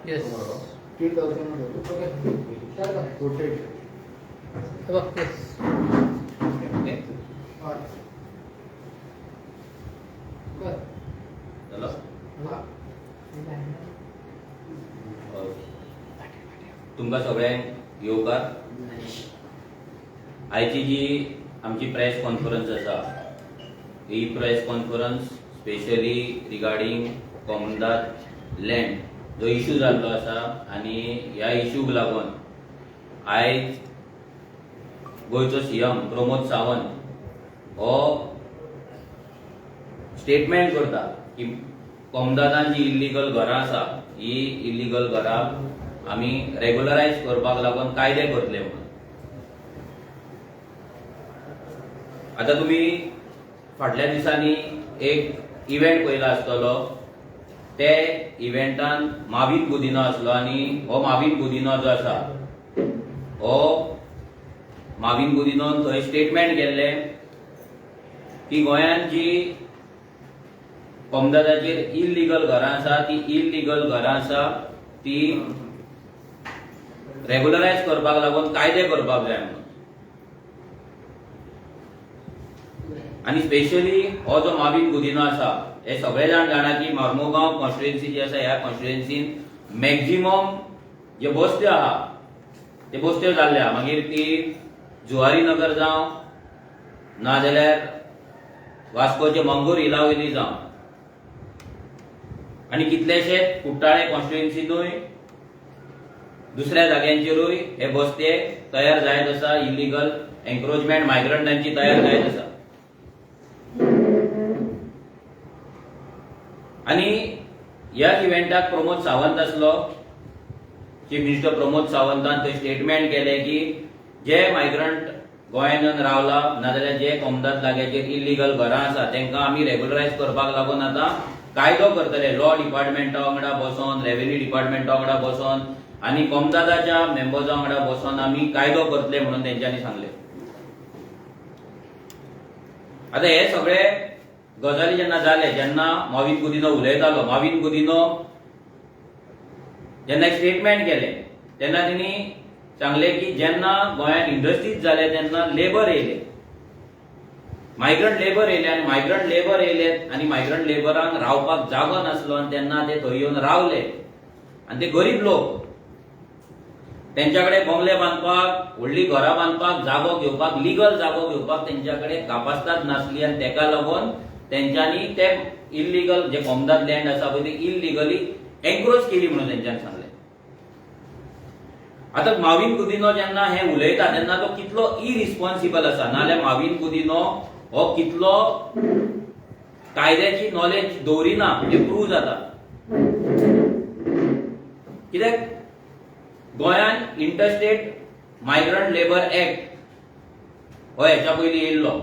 Yes. Okay. Yes. Okay. जालो. तुमकां सगळ्यांक येवकार. आयची जी आमची प्रेस कॉन्फरन्स आसा, ही press conference specially regarding Comunidade land जो इशू जाल्लो आसा आनी ह्या इशूक लागून आयज गोंयचो सीएम प्रमोद सावंत हो स्टेटमेंट करता की कोमुनिदादान जी इल्लिगल घरां आसा, ही इल्लिगल घरां आमी रेगुलरायज करपाक लागून कायदे करतले म्हणून. आतां तुमी फाटल्या दिसांनी एक इव्हेंट पळयला आसतलो. ते इव्हेंटान माविन गुदिनो आसलो आनी हो माविन गुदिनो जो आसा, हो माविन गुदिनोन थंय स्टेटमेंट केल्लें की गोंयांत जी कोमुनिदादाचेर इल्लिगल घरां आसा, ती इल्लिगल घरां आसा ती रेगुलरायज करपाक लागून कायदे करपाक जाय म्हणून. आनी स्पेशली हो जो माविन गुदिनो आसा, हे सगळे जाण जाणा की मार्मोगांव कॉन्स्टिट्युएन्सी जी आसा, ह्या कॉन्स्टिट्युएन्सीन मॅक्झिमम जे बस्त्यो आहा ते बस्त्यो जाल्ल्या, मागीर ती जुवारी नगर जावं नाजाल्यार वास्कोचे मंगूर हिला वयली जावं, आनी कितलेशे कुट्टाळे कॉन्स्टिट्युएन्सीनूय दुसऱ्या जाग्यांचेरूय हे बस्ते तयार जायत आसा, इलिगल एन्क्रोचमेंट मायग्रंटांची तयार जायत आसा. आनी ह्या इव्हेंटाक प्रमोद सावंत आसलो. चीफ मिनिस्टर प्रमोद सावंतान थंय स्टेटमेंट केलें की जे मायग्रंट गोंयांत येवन रावला नाजाल्यार जे कोमुनिदाद जाग्याचेर इल्लिगल घरां आसा तांकां आमी रेगुलरायज करपाक लागून आतां कायदो करतले. लॉ डिपार्टमेंटा वांगडा बसोन, रेव्हेन्यू डिपार्टमेंटा वांगडा बसोन आनी कोमुनिदादाच्या मेंबर्सा वांगडा बसोन आमी कायदो करतले म्हणून तेंच्यांनी सांगलें. आतां हे सगळे गजाली जेन्ना जाले, जेन्ना माविन गुदिनो उलयतालो, माविन गुदिनो जेन्ना एक स्टेटमेंट केलें तेन्ना तेणी सांगलें की जेन्ना गोंयांत इंडस्ट्रीज जाले तेन्ना लेबर येयले, मायग्रंट लेबर येयले आनी मायग्रंट लेबर येयले आनी मायग्रंट लेबरांक रावपाक जागो नासलो आनी तेन्ना ते थंय येवन रावले आनी ते गरीब लोक, तेंच्या कडेन बंगले बांदपाक, व्हडलीं घरां बांदपाक, जागो घेवपाक, लिगल जागो घेवपाक तेंच्या कडेन कापास्ताद नासली आनी तेका लागून तेंच्यांनी ते इल्लिगल जे कोमुनिदाद लँड आसा पळय ते इल्लिगली एन्क्रोच केली म्हणून तेंच्यांनी सांगलें. आतां माविन गुदिनो जेन्ना हें उलयता तेन्ना तो कितलो इरिस्पॉन्सिबल आसा, नाजाल्यार माविन गुदिनो हो कितलो कायद्याची नॉलेज दवरिना हें प्रूव जाता. कित्याक गोंयांत इंटरस्टेट मायग्रंट लेबर एक्ट हो हेच्या पयलीं येयल्लो.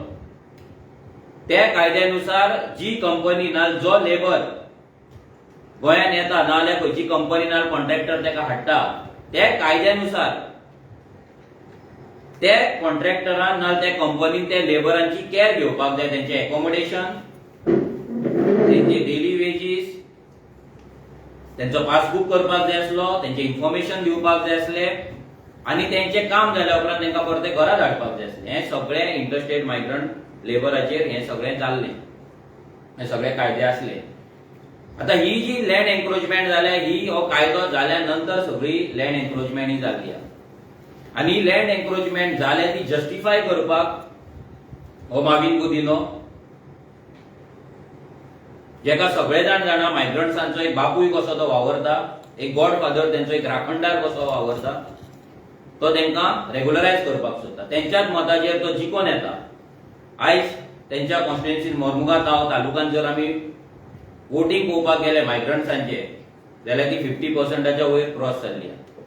त्या कायद्यानुसार जी कंपनी ना जो लेबर गोंयांत येता नाजाल्यार खंयची कंपनी ना कॉन्ट्रॅक्टर ताका हाडटा, त्या कायद्यानुसार त्या कॉन्ट्रॅक्टरान ना त्या कंपनीन त्या लेबरांची कॅर घेवपाक जाय, तेंचें एकोमोडेशन, तेंचे डेली वेजीस, तेंचो पासबूक करपाक जाय आसलो, तेंचें इन्फॉर्मेशन दिवपाक जाय आसलें आनी तेंचें काम जाल्या उपरांत तेंकां परतें घरा धाडपाक जाय आसलें. हें सगळें इंटरस्टेट मायग्रंट लेबराचेर हें सगळें जाल्लें, हे सगळे कायदे आसले. आतां ही जी लँड एन्क्रोचमेंट जाल्या, ही हो कायदो जाल्या नंतर सगळी लँड एन्क्रोचमेंट ही जाल्ली आसा आनी ही लँड एन्क्रोचमेंट जाल्या ती जस्टिफाय करपाक हो माविन गुदिनो, जेका सगळे जाण जाणा मायग्रंट्सांचो एक बापूय कसो तो वावरता, एक गॉड फादर तेंचो एक राखणदार कसो वावरता, तो तेंकां रेगुलरायज करपाक सोदता. तेंच्याच मताचेर तो जिखोन येता. आयज तेंच्या कॉन्स्टिट्युएन्सीन मोर्मुगांव तालुक्यांत जर आमी वोटींग पळोवपाक गेले मायग्रंट्सांचे जाल्यार ती 50%च्या वयर क्रॉस जाल्ली आसा.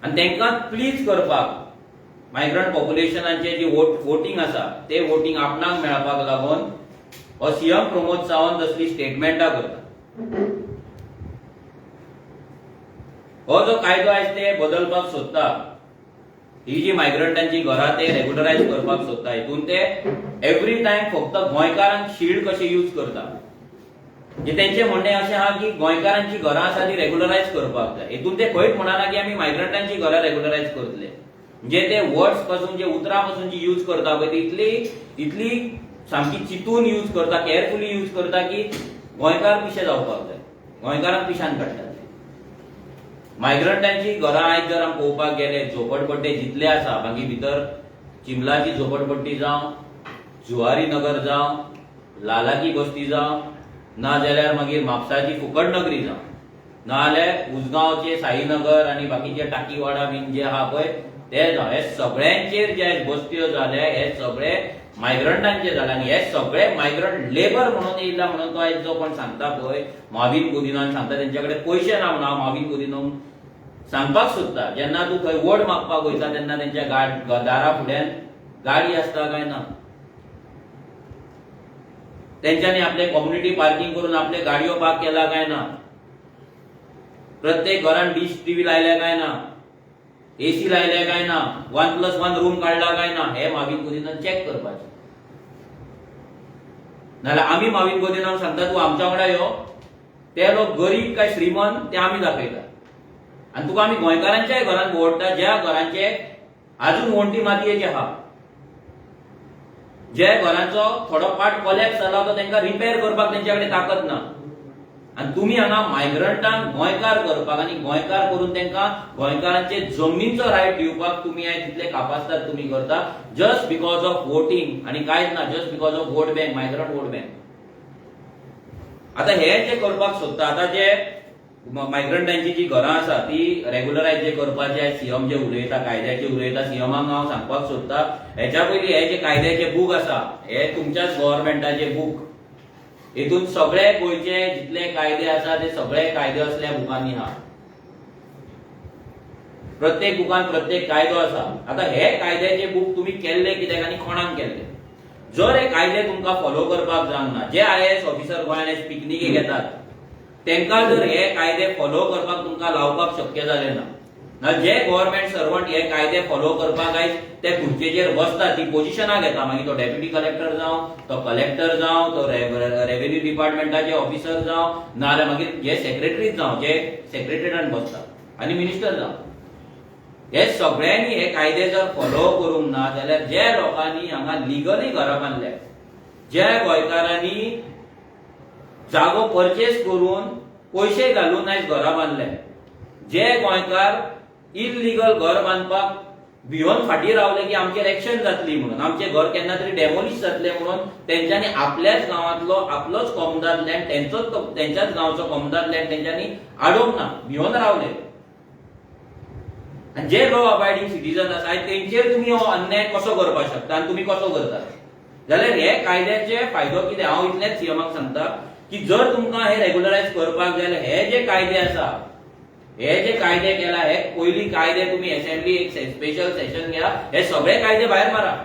आनी तेंकां प्लीज करपाक मायग्रंट पॉप्युलेशनाचे जी वोटींग आसा ते वोटींग आपणाक मेळपाक लागून हो सीएम प्रमोद सावंत असली स्टेटमेंटां करता. हो जो कायदो आयज ते बदलपाक सोदता, ही जी मायग्रंटांची घरां ते रेगुलरायज करपाक सोदता, हितून ते एवरी टायम फक्त गोंयकारांक शिल्ड कशें यूज करता. म्हणजे तेंचें म्हणणें अशें आहा की गोंयकारांची घरां आसा ती रेगुलरायज करपाक जाय. हितून ते खंयच म्हणना की आमी मायग्रंटांची घरां रेगुलरायज करतले. म्हणजे ते वर्ड्स पासून, जे उतरां पासून जी यूज करता पळय, ती इतली इतली सामकी चिंतून यूज करता, केअरफुली यूज करता की गोंयकार पिशे जावपाक जाय, गोंयकारांक पिशान काडटात. मायग्रंटांची घरां आयज जर आमी पळोवपाक गेले, झोपडपट्टे जितले आसा, मागीर भितर चिंबलाची झोपडपट्टी जावं, जुवारी नगर जावं, लालाकी बस्ती जावं, ना जाल्यार मागीर म्हापसाची फुकट नगरी जावं, ना जाल्यार उजगांवचे साईनगर आनी बाकीचे टाकीवाडा बीन जे आहा पळय ते जावं, हे सगळ्यांचेर जे बस्त्यो जाल्या हे सगळे मायग्रंटांचे जाले. आनी हे सगळे मायग्रंट लेबर म्हणून येयला म्हणून तो आयज जो कोण सांगता पळय, माविन गुदिनान सांगता तेंच्या कडेन पयशे ना म्हणून हांव माविन गुदिनोक सांगपाक सोदता, जेन्ना तूं थंय वोट मागपाक वयता तेन्ना तेंच्या दारा फुड्यान गाडी आसता काय ना? तेंच्यांनी आपले कम्युनिटी पार्किंग करून आपले गाडयो पार्क केला काय ना? प्रत्येक घरान डिश टीव्ही लायल्या काय ना? एसी लायल्या काय ना? 1+1 रूम काडला काय ना? हे माविन गुदिनान चॅक करपाचें. नाजाल्यार आमी माविन गुदिनाक सांगता तूं आमच्या वांगडा यो, ते लोक गरीब काय श्रीमंत ते आमी दाखयता आनी तुका आमी गोंयकारांच्याय घरान भोंवडटा, ज्या घरांचे आजून वण्टी मातयेचे आहा, जे घरांचो थोडो पार्ट कोलॅप्स जाला तो तांकां रिपेर करपाक तेंच्या कडेन ताकद ना. आनी तुमी हांगा मायग्रंटांक गोंयकार करपाक आनी गोंयकार करून तांकां गोंयकारांचे जमनीचो रायट दिवपाक तुमी आयज तितले कापास्ताद तुमी करता, जस्ट because of voting आनी कांयच ना, just because of vote bank, migrant vote bank. आता हे जे करपाक सोदता, आता जे मायग्रंटांची जी घरां आसा ती रेगुलरायज जे करपाचे सीएम जे उलयता, कायद्याचे उलयता, सीएमाक हांव सांगपाक सोदता, हेच्या पयलीं हे जे कायद्याचे बूक आसा हे तुमच्याच गव्हर्मेंटाचे बूक, हितून सगळे गोंयचे जितले कायदे आसा ते सगळे कायदे असल्या बुकांनी आहा. प्रत्येक बुकान प्रत्येक कायदो आसा. आता हे कायद्याचे बूक तुमी केल्ले कित्याक आनी कोणाक केल्ले? जर हे कायदे तुमकां फॉलो करपाक जावंक ना, जे आयएएस ऑफिसर गोंयांत पिकनिकेक येतात तेंकां जर हे कायदे फॉलो करपाक तुमकां लावपाक शक्य जालें ना, ना जे गव्हर्मेंट सर्वंट हे कायदे फॉलो करपाक आयज ते खुर्चेचेर बसता, ती पोजिशनां घेता, मागीर तो डेप्युटी कलेक्टर जावं, तो कलेक्टर जावं, तो रेव्हेन्यू डिपार्टमेंटाचे ऑफिसर जावं, नाजाल्यार मागीर जे सेक्रेटरीज जावं, जे सेक्रेटरीन बसता आनी मिनिस्टर जावं, हे सगळ्यांनी हे कायदे जर फॉलो करूंक ना जाल्यार जे लोकांनी हांगा लिगली घरां बांदल्या, ज्या गोंयकारांनी जागो परचेस करून पयशे घालून आयज घरां बांदले, जे गोंयकार इलिगल घर बांदपाक भियोन फाटीं रावले की आमचेर एक्शन जातली म्हणून, आमचें घर केन्ना तरी डेमोलिश जातलें म्हणून, तेंच्यांनी आपल्याच गांवांतलो आपलोच कोमदाद लँड, तेंचोच तेंच्याच गांवचो कोमदाद लँड तेंच्यांनी आडोवंक ना, भियोन रावले. आनी जे लॉ अबायडींग सिटीजन आसा तेंचेर तुमी हो अन्याय कसो करपाक शकता आनी तुमी कसो करतात? जाल्यार हे कायद्याचे फायदो कितें? हांव इतलेंच सीएमाक सांगता की जर तुमकां हे रेगुलरायज करपाक जाय जाल्यार हे जे कायदे आसा, हे जे कायदे केला, हे पयली कायदे तुमी असेंब्ली एक स्पेशल सेशन घ्या, हे सगळे कायदे भायर मारा.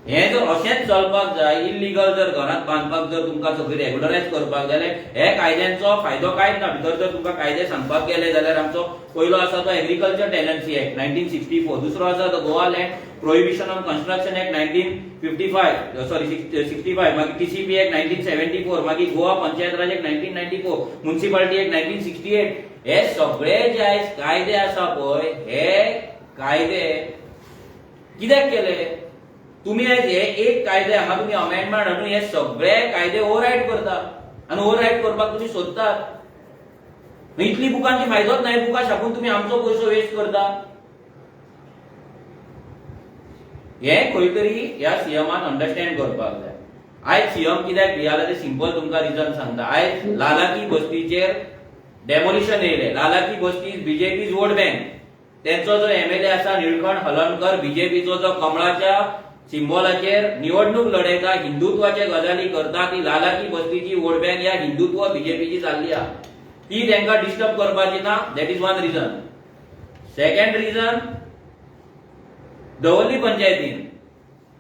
हे जर अशेंच चलपाक जाय, इलिगल जर घरांत बांदपाक जर तुमकां सगळी रेगुलरायज करपाक जाल्यार हे कायद्यांचो फायदो कांयच ना. भितर जर तुमकां कायदे सांगपाक गेले जाल्यार आमचो पयलो आसा तो एग्रीकल्चर टेनन्सी एक्ट 1964, दुसरो आसा तो Goa Land Prohibition on Construction Act 1955, sorry 65, मागीर टीसीपी एक्ट 1974, मागीर गोवा पंचायत राज एक्ट 1994, मुन्सिपालिटी एक्ट 1968. हे सगळे जे आयज कायदे आसा पळय, हे कायदे कित्याक केले तुम्ही? आयज हे एक कायदे हांगा तुमी अमेंडमेंट हाडून हे सगळे कायदे ओवररायड करता आनी ओवररायड करपाक तुमी सोदतात. इतली बुकांची फायदोच ना. बुकां छापून तुमी आमचो पयसो वेस्ट करता. हे खंय तरी ह्या सीएमान अंडरस्टँड करपाक जाय. आयज सीएम कित्याक भियाला ते सिंपल तुमकां रिजन सांगता. आयज लालाकी बस्तीचेर डेमोलिशन येयलें. लालाकी बस्ती बीजेपीज वोट बँक, तेंचो जो एमएलए आसा निळकंठ हलनकर, बीजेपीचो जो कमळाच्या सिम्बॉलाचेर निवडणूक लढयता, हिंदुत्वाचे गजाली करता, ती लालाकी बस्तीची वोट बँक ह्या हिंदुत्व बीजेपीची जाल्ली आहा, ती तांकां डिस्टर्ब करपाची ना. That is one reason. Second reason, Davorlim पंचायतीन,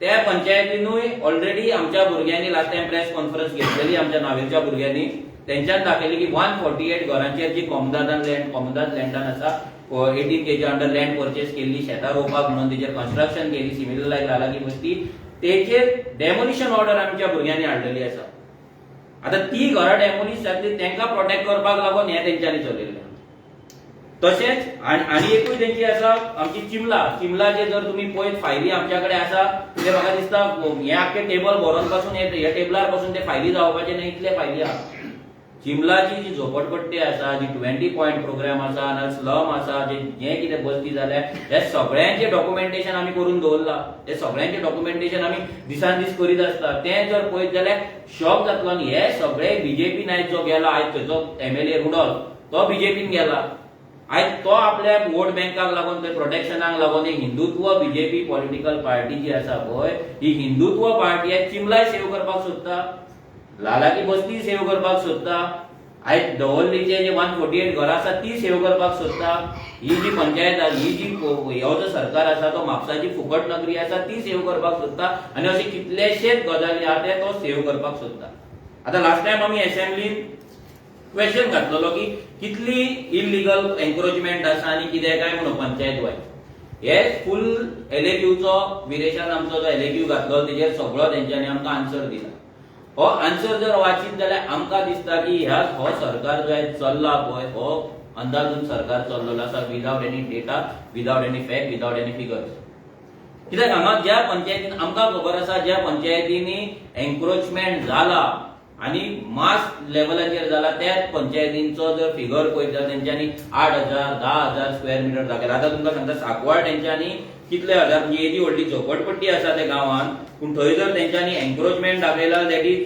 त्या पंचायतीनूय ऑलरेडी आमच्या भुरग्यांनी लास्ट टायम प्रेस कॉन्फरन्स घेतलेली, आमच्या नावेलच्या भुरग्यांनी तेंच्यान दाखयली की 148 घरांचेर जी कोमदादान लँड, कोमदाद लँडान आसा, 18 केच्या अंडर लँड परचेस केल्ली शेतां रोवपाक म्हणून, तेजेर कन्स्ट्रक्शन केली सिमिलर लायक लालाकी बस्ती, तेचेर डेमोलिशन ऑर्डर आमच्या भुरग्यांनी हाडलेली आसा. आतां ती घरां डेमोलिश जातली, तांकां प्रोटेक्ट करपाक लागून हें तेंच्यांनी चलयल्लें. तशेंच आनी एकूय तेंची आसा, आमची चिमला. चिमलाचे जर तुमी पळयत, फायली आमच्या कडेन आसा. ते म्हाका दिसता हे आख्खे टेबल भरोन पासून, हे टेबलार पासून ते फायली जावपाचे न्ही, इतले फायली आहा. चिमलाची जी झोपडपट्टी आसा, जी 20 पॉयंट प्रोग्राम आसा ना, स्लम आसा, जे जे कितें बस्ती जाल्या, हे सगळ्यांचे डॉक्युमेंटेशन आमी करून दवरला. हे सगळ्यांचे डॉक्युमेंटेशन आमी दिसान दीस करीत आसता. तें जर पळयत जाल्यार शॉक जातलो. आनी हे सगळे बीजेपीन आयज जो गेला, आयज थंयचो एमएलए रुडॉल्फ, तो बीजेपीन गेला. आयज तो आपल्या वोट बँकाक लागून, थंय प्रोटेक्शनाक लागून, एक हिंदुत्व बीजेपी पॉलिटिकल पार्टी जी आसा पळय, ही हिंदुत्व पार्टी आयज चिमलाय सेव करपाक सोदता, लालाकी बस्ती सेव करपाक सोदता, आयज दवर्लीचे जे 148 घरां आसा ती सेव करपाक सोदता. ही जी पंचायत आसा, ही जी हो जो सरकार आसा, तो म्हापसाची फुकट नगरी आसा ती सेव करपाक सोदता. आनी अशे कितलेशेच गजाली आहा, ते तो सेव करपाक सोदता. आतां लास्ट टायम आमी असेंब्लीन क्वेश्चन घातलेलो की कितली इलिगल एन्क्रोचमेंट आसा आनी कितें काय म्हणून पंचायत वायज. हे फूल एलएक्यूचो विरेशान आमचो जो एलएक्यू घातलो, तेजेर सगळो तेंच्यांनी आमकां आन्सर दिला. हो आन्सर जर वाचीत जाल्यार आमकां दिसता की ह्या हो सरकार जो आयज चल्ला पळय, हो अंदाजून सरकार चल्लेलो आसा, without any data, without any fact, without any figures. कित्याक हांगा ज्या पंचायतीन, आमकां खबर आसा, ज्या पंचायतींनी एन्क्रोचमेंट जाला आनी मास लेवलाचेर जाला, त्याच पंचायतींचो जर फिगर पळयत जाल्यार तेंच्यांनी 8000, 10,000 स्क्वेअर मिटर दाखयला. आतां तुमकां सांगता, सांकवाळ तेंच्यांनी कितले हजार, म्हणजे येदी व्हडली झोपडपट्टी आसा त्या गांवांत, पूण थंय जर तेंच्यांनी एन्क्रोचमेंट दाखयला, that is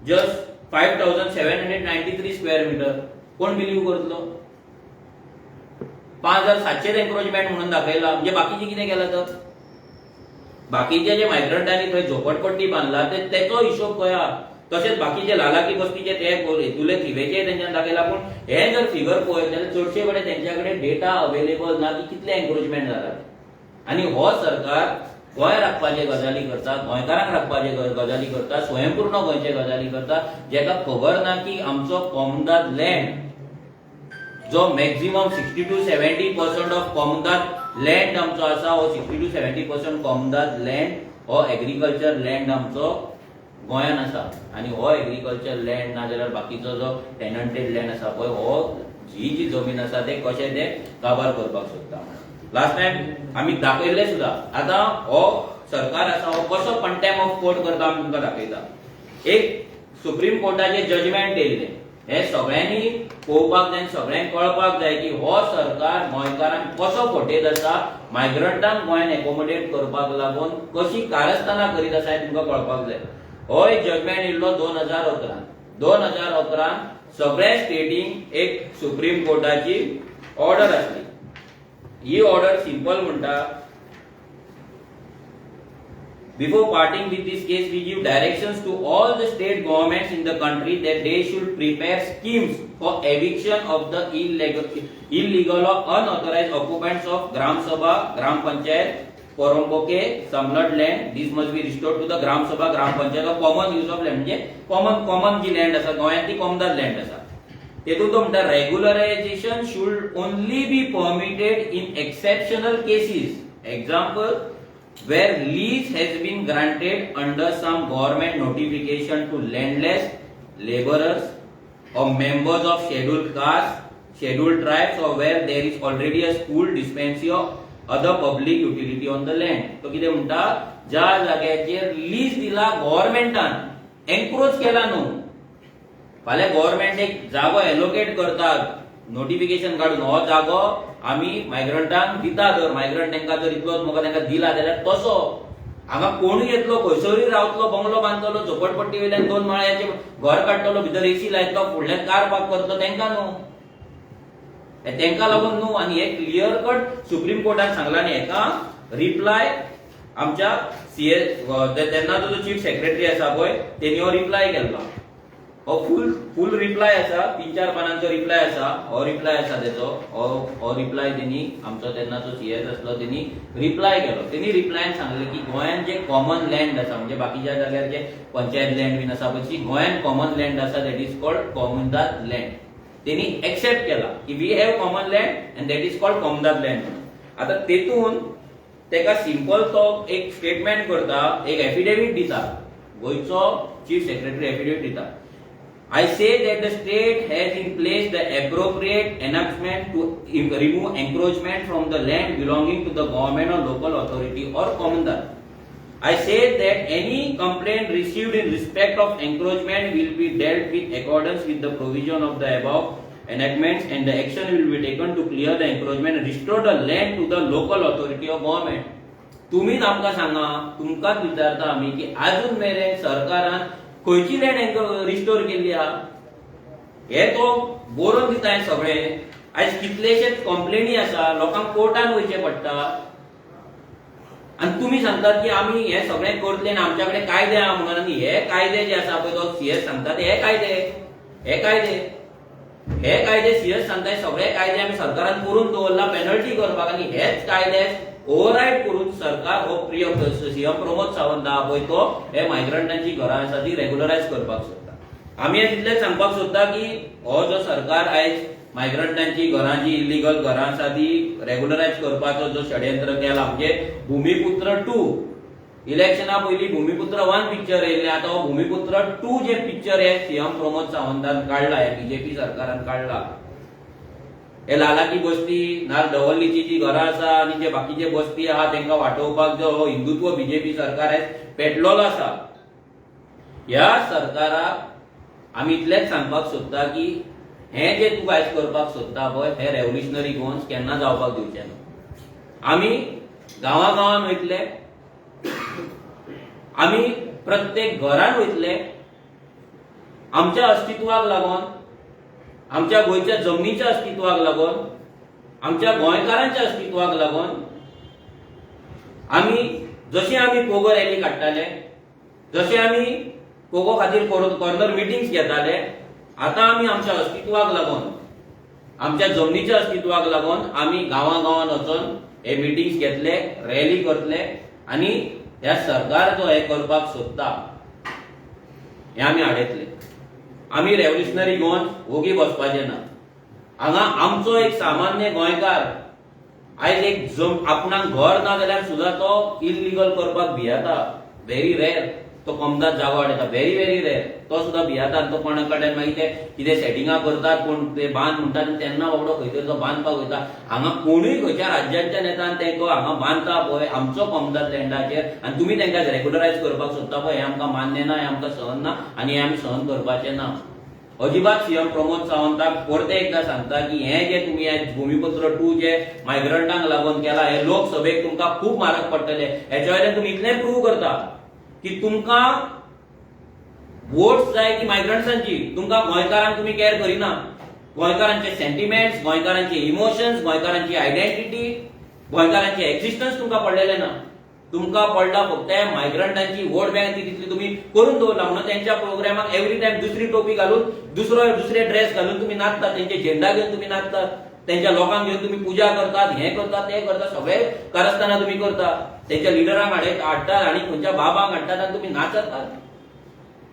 just 5793 square meter. कोण बिलीव करतलो? 5700 एन्क्रोचमेंट म्हणून दाखयला, म्हणजे बाकीचे कितें केलां तर? बाकीचे जे मायग्रंटांनी थंय झोपडपट्टी बांदला, ते तेचो हिशोब पळया. तशेंच बाकीचे लालाकी बस्तीचे ते हेतुले थिवेचे तेंच्यान दाखयला. पूण हे जर फिगर पळयत जाल्यार चडशे कडेन तेंच्या कडेन डेटा अवेलेबल ना की कितले एन्क्रोचमेंट जाला ते. आनी हो सरकार गोंय राखपाचे गजाली करता, गोंयकारांक राखपाचे गजाली करता, स्वयंपूर्ण गोंयचे गजाली करता, जेका खबर ना की आमचो कोमुनिदाद लँड जो maximum 60 to 70% of comunidade land आमचो आसा, हो 60 to 70% comunidade land, हो एग्रीकल्चर लँड आमचो गोंयान आसा. आनी हो एग्रीकल्चर लँड ना जाल्यार बाकीचो जो टेनंटेड लँड आसा पळय, हो ही जी जमीन आसा, ते कशे ते काबार करपाक सोदता. लास्ट टायम आमी दाखयल्ले सुद्धा. आतां हो सरकार आसा, हो कसो कंटेम्प्ट ऑफ कोर्ट करता, आमी तुमकां दाखयता. एक सुप्रीम कोर्टाचे जजमेंट येयल्लें, हे सगळ्यांनी पळोवपाक जाय आनी सगळ्यांक कळपाक जाय की हो सरकार गोंयकारांक कसो फटयत आसा, मायग्रंटांक गोंयान एकोमोडेट करपाक लागून कशी कारस्थानां करीत आसा, हें तुमकां कळपाक जाय. हो एक जजमेंट येयल्लो 2011. 2011 सगळ्या स्टेटींक एक सुप्रीम कोर्टाची ऑर्डर आसली. ही ऑर्डर सिंपल म्हणटा, "Before parting with this case, we give directions to all the state governments in the country that they should prepare schemes for eviction of the illegal or unauthorized occupants of Gram Sabha, Gram Panchayat, Poramboke, Samlad land. This must be restored to the Gram Sabha, Gram Panchayat or common use of land." म्हणजे common जी land आसा गोंयांत, ती comunidade land आसा. तेतून तो म्हणटा, "Regularization should only be permitted in exceptional cases, example, where lease has been granted under some government notification to landless laborers or members of scheduled caste, scheduled tribes, or where there is already a school, dispensary or other public utility on the land." तो कितें म्हणटा, ज्या जाग्याचेर lease दिला गव्हर्मेंटान, एन्क्रोच केला न्हू. फाल्यां government एक जागो एलोकेट करतात नोटिफिकेशन काडून, हो जागो आमी मायग्रंटांक दिता. जर मायग्रंट तांकां जर इतलोच मोगा तांकां दिला जाल्यार तसो हांगा कोणूय येतलो, खंयसरूय रावतलो, बंगलो बांदतलो, झोपडपट्टी वयल्यान दोन माळ्याचे घर काडटलो, भितर एसी लायतलो, फुडल्यान कार पार्क करतलो. तांकां न्हू, हे तांकां लागून न्हू. आनी हे क्लियर कट सुप्रीम कोर्टान सांगला. आनी हेका रिप्लाय आमच्या सीए, तेन्नाचो जो चीफ सेक्रेटरी आसा पळय, तेणी हो रिप्लाय केल्लो. हो फूल फूल रिप्लाय आसा, तीन चार पानांचो रिप्लाय आसा. हो रिप्लाय आसा तेचो. हो हो रिप्लाय तेणी, आमचो तेन्नाचो सीएस आसलो, तेणी रिप्लाय केलो. तेणी रिप्लायन सांगलें की गोंयान जे कॉमन लँड आसा, म्हणजे बाकीच्या जाग्यार जे पंचायत लँड बीन आसा, पळय, गोंयान कॉमन लँड आसा, that is called comunidade land. तेणी एक्सेप्ट केला की we have common land and that is called comunidade land. आता तेतून तेका सिंपल तो एक स्टेटमेंट करता, एक एफिडेवीट दिता. गोंयचो चीफ सेक्रेटरी एफिडेवीट दिता. I say that the state has in place the appropriate enactment to remove encroachment from the land belonging to the government or local authority or comunidade. I say that any complaint received in respect of encroachment will be dealt with accordance with the provision of the above enactments and the action will be taken to clear the encroachment and restore the land to the local authority or government. तुम्हीच आमकां सांगा, तुमकांच विचारता आमी की अजून मेरेन सरकारान खंयची लँड रिस्टोर केल्ली आहा? हे तो बरोवन दिता. हें सगळें आयज कितलेशेच कंप्लेनी आसा, लोकांक कोर्टान वयचें पडटा आनी तुमी सांगतात की आमी हे सगळें करतले आनी आमच्या कडेन कायदे आहा म्हणून. आनी हे कायदे जे आसा पळय, तो सीएस सांगता ते हे कायदे, हे कायदे, हे कायदे सीएस सांगता, हे सगळे कायदे आमी सरकारान करून दवरला पेनल्टी करपाक. आनी हेच कायदे ओवररायड करून सरकार हो प्रिय सीएम प्रमोद सावंत आहा पळय, तो हे मायग्रंटांची घरां आसा ती रेगुलरायज करपाक सोदता. आमी हे तितलेंच सांगपाक सोदता की हो जो सरकार आयज मायग्रंटांची घरां, जी इल्लिगल घरां आसा ती रेगुलरायज करपाचो जो षडयंत्र केला, म्हणजे भूमिपुत्र 2, इलेक्शना पयलीं भूमिपुत्र 1 पिक्चर येयल्लें, आतां हो भूमिपुत्र 2 जे पिक्चर हे सीएम प्रमोद सावंतान काडला, हे बीजेपी सरकारान काडला, हे लालाकी बस्ती ना दवर्लीची जी घरां आसा आनी जे बाकीचे बस्ती आहा तांकां वाटोवपाक जो हो हिंदुत्व बीजेपी सरकार आयज पेटलोलो आसा, ह्या सरकाराक आमी इतलेंच सांगपाक सोदता की हें जे तूं आयज करपाक सोदता पळय, हे रेव्होल्युशनरी गोवन्स केन्ना जावपाक दिवचे ना. आमी गांवा गांवान वयतले, आमी प्रत्येक घरान वयतले. आमच्या अस्तित्वाक लागून, आमच्या गोंयच्या जमनीच्या अस्तित्वाक लागून, आमच्या गोंयकारांच्या अस्तित्वाक लागून आमी जशें आमी पोगो रॅली काडटाले, जशें आमी पोगो खातीर कॉर्नर मिटिंग्स घेताले, आतां आमी आमच्या अस्तित्वाक लागून, आमच्या जमनीच्या अस्तित्वाक लागून आमी गांवा गांवान वचून हे मिटिंग्स घेतले, रॅली करतले आनी ह्या सरकार जो हे करपाक सोदता हे आमी आडयतले. आमी रेव्होल्युशनरी गोवन ओगी बसपाचे ना. हांगा आमचो एक सामान्य गोंयकार आयज एक जम आपणाक घर ना जाल्यार सुद्दां तो इलिगल करपाक भियेता. व्हेरी रेर तो कोमदाद जागो हाडटा, व्हेरी व्हेरी रेर. तो सुद्दां भियेता आनी तो कोणा कडल्यान मागीर ते कितें सेटिंगां करतात, कोण ते बांद म्हणटात आनी तेन्ना बाबडो खंय तरी तो बांदपाक वयता. हांगा कोणूय खंयच्या राज्यांच्या नेतान तेंको हांगा बांदता पळय आमचो कोमदाद लँडाचेर आनी तुमी तांकां रेगुलरायज करपाक सोदता पळय, हें आमकां मान्य ना, हें आमकां सहन ना आनी हें आमी सहन करपाचें ना अजिबात. सीएम प्रमोद सावंताक परते एकदा सांगता की हें जे तुमी आयज भूमिपुत्र 2 जे मायग्रंटांक लागून केला, हे लोकसभेक तुमकां खूब म्हारग पडटले. हेच्या वयल्यान तुमी इतलें प्रूव करता की तुमकां वोट्स जाय ती मायग्रंट्सांची, तुमकां गोंयकारांक तुमी कॅर करिना. गोंयकारांचे सेंटिमेंट्स, गोंयकारांचे इमोशन्स, गोंयकारांची आयडेंटिटी, गोंयकारांचे एक्झिस्टन्स तुमकां पडलेले ना. तुमकां पडला फक्त मायग्रंटांची वोट बँक. ती तितली तुमी करून दवरला म्हणून त्यांच्या प्रोग्रामाक एवरी टायम दुसरी टोपी घालून, दुसरो दुसरे ड्रेस घालून तुम्ही नाचतात, त्यांचे झेंडा घेवन तुम्ही नाचतात, त्यांच्या लोकांक घेवन तुम्ही पुजा करतात, हे करतात, ते करतात, सगळे कारस्थाना तुम्ही करता. त्यांच्या लिडरांक हाडटात आनी खंयच्या बाबांक हाडटात आनी तुम्ही नाचतात.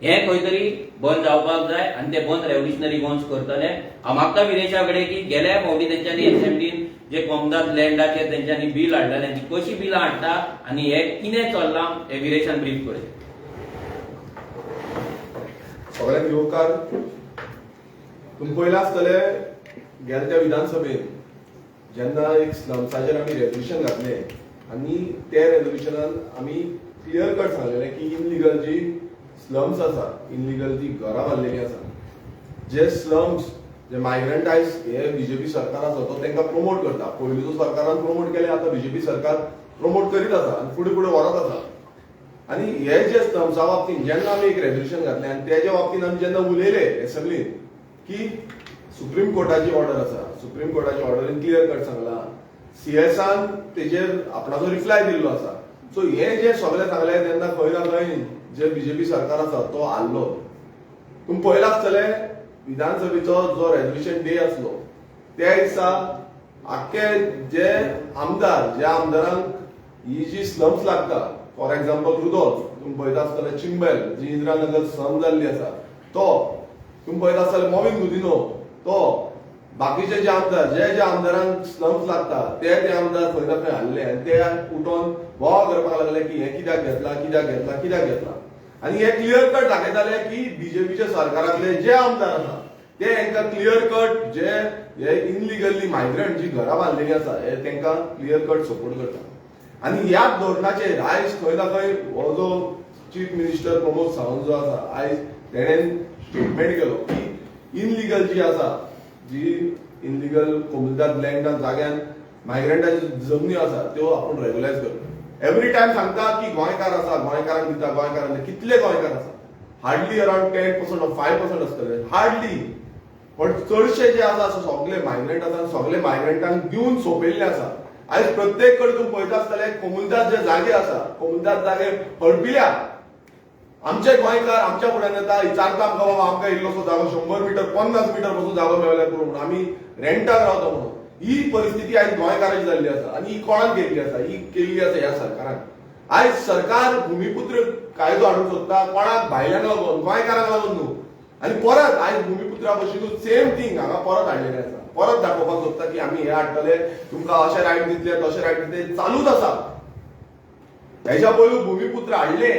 हे खंय तरी बंद जावपाक जाय आनी ते बंद रेव्होल्युशनरी गोवन्स करतले. हांव मागता विरेशा कडेन की गेल्या फावटी तेंच्यांनी एसेंब्लीन जे कोमदाद लँडाचेर तेंच्यांनी बील हाडलेलें, ती कशी बिलां हाडटा आनी हे कितें चल्लां हे विरेशान ब्रीफ करचें. सगळ्यांक येवकार. तुमी पयलां आसतले, गेल्या त्या विधानसभेन जेन्ना एक स्लम्साचेर आमी रेजोल्युशन घातलें आनी त्या रेजोल्युशनान आमी क्लियर कट सांगलेलें की इनलिगल जी स्लम्स आसा, इनलिगल जी घरां बांदलेली आसा, जे स्लम्स जे मायग्रंट आयज हे बीजेपी सरकार आसा तो तांकां प्रमोट करता. पयलींचो सरकारान प्रमोट केले, आतां बीजेपी सरकार प्रमोट करीत आसा आनी फुडें फुडें व्हरत आसा. आनी हे जे स्लम्सा बाबतींत जेन्ना आमी एक रेजोल्युशन घातलें आनी तेज्या बाबतींत आमी जेन्ना उलयले एसेंब्लीन की सुप्रीम कोर्टाची ऑर्डर आसा, सुप्रीम कोर्टाच्या ऑर्डरीन क्लियर कट सांगला, सीएसान तेजेर आपणाचो रिप्लाय दिल्लो आसा. सो हे जे सगळें सांगलें तेन्ना खंय ना खंय जे बीजेपी सरकार आसा तो हारलो. तुमी पळयलां आसतलें, विधानसभेचो जो रेजोल्युशन डे आसलो त्या दिसा आख्खे जे आमदार, ज्या आमदारांक ही जी स्लम्स लागता, फॉर एक्झाम्पल रुदोल्फ, तुमी पळयता आसतले चिंबेल जी इंदिरा नगर स्लम जाल्ली आसा तो, तुमी पळयता आसतले मॉविन गुदिन्हो तो, बाकीचे जे आमदार, जे जे आमदारांक स्लम्स लागता ते ते आमदार खंय ना खंय हारले आनी ते उठोन बोवाळ करपाक लागले की हें कित्याक घेतला, कित्याक घेतला, कित्याक घेतला. आनी हे क्लियर कट दाखयताले की बीजेपीच्या सरकारांतले जे आमदार आसा ते हेंकां क्लियर कट जे हे इनलिगली मायग्रंट जी घरां बांदलेली आसा हे तेंकां क्लियर कट सपोर्ट करता. आनी ह्याच धोरणाचेर आयज खंय ना खंय हो जो चीफ मिनिस्टर प्रमोद सावंत जो आसा आयज तेणेन स्टेटमेंट केलो की इनलिगल जी आसा, जी इनलिगल कोमुनिदाद लँडा जाग्यान मायग्रंटाची जमनी आसा त्यो आपूण रेगुलायज करता. एवरी टायम सांगता की गोंयकार आसा, गोंयकारांक दिता, गोंयकारांक. कितले गोंयकार आसा? हार्डली अरावंड 10% 5% आसतले हार्डली. पण चडशे जे आसा सगळे मायग्रंट आसा, सगळे मायग्रंटांक दिवन सोंपयल्ले आसा. आयज प्रत्येक कडेन तुमी पळयता आसतले कोमुनिदाद जे जागे आसा, कोमुनिदाद जागे हडपिल्या. आमचे गोंयकार आमच्या फुड्यान येता, विचारता आमकां, बाबा आमकां इल्लोसो जागो 100 मिटर 50 मिटर पासून जागो मेळ्ळ्यार पुरो म्हणून, आमी रेंटाक रावता म्हणून. ही परिस्थिती आयज गोंयकाराची जाल्ली आसा आनी ही कोणाक केल्ली आसा? ही केल्ली आसा ह्या सरकारान. आयज सरकार भुमिपुत्र कायदो हाडूंक सोदता, कोणाक? भायल्यांक लागून, गोंयकारांक लागून न्हू. आनी परत आयज भुमिपुत्रा भशेनूच सेम थींग हांगा परत हाडलेलें आसा. परत दाखोवपाक सोदता की आमी हे हाडटले, तुमकां अशें रायट दितले, तशें रायट दितले, चालूच आसा. हेच्या पयलू भुमिपुत्र हाडले,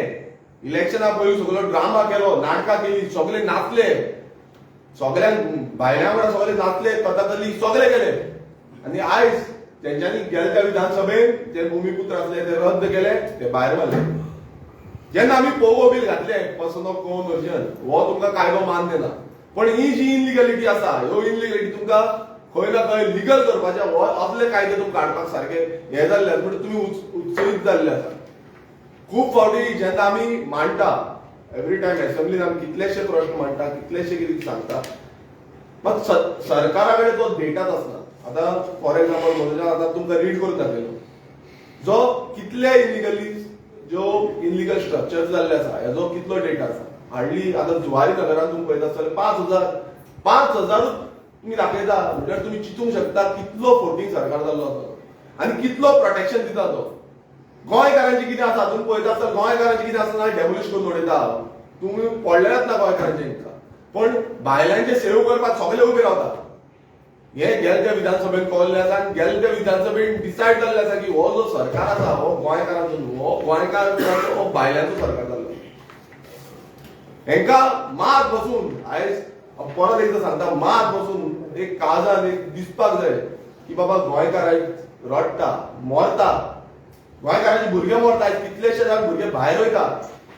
इलेक्शना पयलू सगळो ड्रामा केलो, नाटकां केली, सगळे नाचले, सगळ्यांक भायल्या वांगडा सगळे नाचले, कथाकली सगळे केले. आनी आयज तेंच्यांनी गेले त्या विधानसभेन जे भुमिपुत्र आसले ते रद्द केले, ते भायर मारले. जेन्ना आमी पोगो बील घातले, पर्सन ऑफ कन्वर्जन, हो तुमकां कायदो मान्य ना. पण ही जी इनलिगलिटी आसा, ह्यो इनलिगलिटी तुमकां खंय ना खंय लिगल करपाचे हो असले कायदे तुमकां हाडपाक सारके हे जाल्ले आसा, म्हणजे तुमी उत्सवीत जाल्ले आसा. खूब फावटी जेन्ना आमी मांडटा, एवरी टायम एसेंब्लीन आमी कितलेशे प्रश्न मांडटा, कितलेशे कितें सांगता, मात सरकारा कडेन तो डेटाच आसना. आतां फॉर एग्जाम्पल म्हणून आतां तुमकां रीड करून दाखयलो जो कितले इलिगली ज्यो इलिगल स्ट्रक्चर जाल्ले आसा हेजो कितलो डेटा आसा. हार्डली आतां जुवारी नगरान तुमी पळयता आसतले 5,000 तुमी दाखयता, म्हणल्यार तुमी चिंतूंक शकता कितलो फोटींग सरकार जाल्लो आसा आनी कितलो प्रोटेक्शन दिता तो. गोंयकारांचे कितें आसा तुमी पळयता आसतना, गोंयकारांचे कितें आसा डेमोलिश करून उडयता, तुमी पडलेलेच ना गोंयकारांचे हिंका. पण बायलांचे सेव करपाक सगळे उबे रावता. हे गेले त्या विधानसभेन कळिल्लें आसा आनी गेले त्या विधानसभेन डिसायड जाल्लें आसा की हो जो सरकार आसा हो गोंयकारांचो न्हू, हो गोंयकार हो बायलांचो सरकार जाल्लो. हेंकां मात बसून आयज परत एकदां सांगता, मात बसून एक काळजान एक दिसपाक जाय की बाबा गोंयकार आयज रडटा, मरता, गोंयकारांचे भुरगे मरता. आयज कितलेशे जाण भुरगे भायर वयता,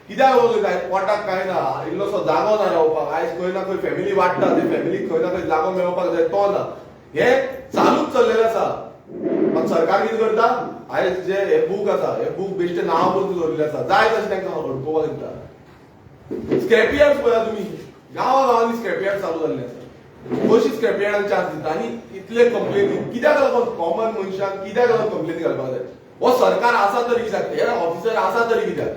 कित्याक लागून वयता? पोटाक कांय ना, इल्लोसो जागो ना रावपाक. आयज खंय ना खंय फॅमिली वाडटा, ते फॅमिलीक खंय ना खंय जागो मेळोवपाक जाय, तो ना. हे चालूच चल्लेलें आसा. मात सरकार कितें करता, आयज जे हे बूक आसा, हे बूक बेश्टे नांव करून दवरिल्ले आसा, जाय तशें तांकां अडकोवपाक दिता. स्क्रॅपयार्ड पळया तुमी, गांवा गांवांनी स्क्रॅपयार्ड चालू जाल्ले आसा, कशी स्क्रॅपयार्डान चार्ज दिता. आनी इतले कंप्लेनी कित्याक लागून कॉमन मनशाक कित्याक लागून कंप्लेनी घालपाक जाय? हो सरकार आसा तरी कित्याक? हे ऑफिसर आसा तरी कित्याक?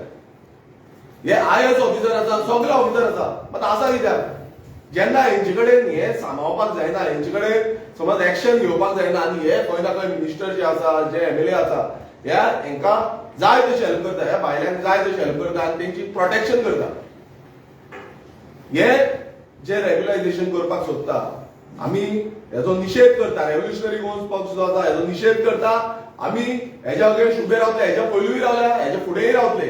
हे आयएएस ऑफिसर आसा, सगळे ऑफिसर आसा, मात आसा कित्याक? जेन्ना हेंचे कडेन हे सांबाळपाक जायना, हेंचे कडेन समज एक्शन घेवपाक जायना, आनी हे खंय ना खंय मिनिस्टर जे आसा, जे एमएलए आसा, ह्या हेंकां जाय तशें हेल्प करता, ह्या बायलांक जाय तशें हेल्प करता आनी तेंची प्रोटेक्शन करता. हे जे रेग्युलायझेशन करपाक सोदता, आमी हेजो निशेध करता. रेव्होल्युशनरी गोवन्स पक्ष जो आसा हेजो निशेध करता. आमी हेज्या अगेन्स्ट उबे रावतले, हेज्या पयलूय रावल्या, हेज्या फुडेंय रावतले.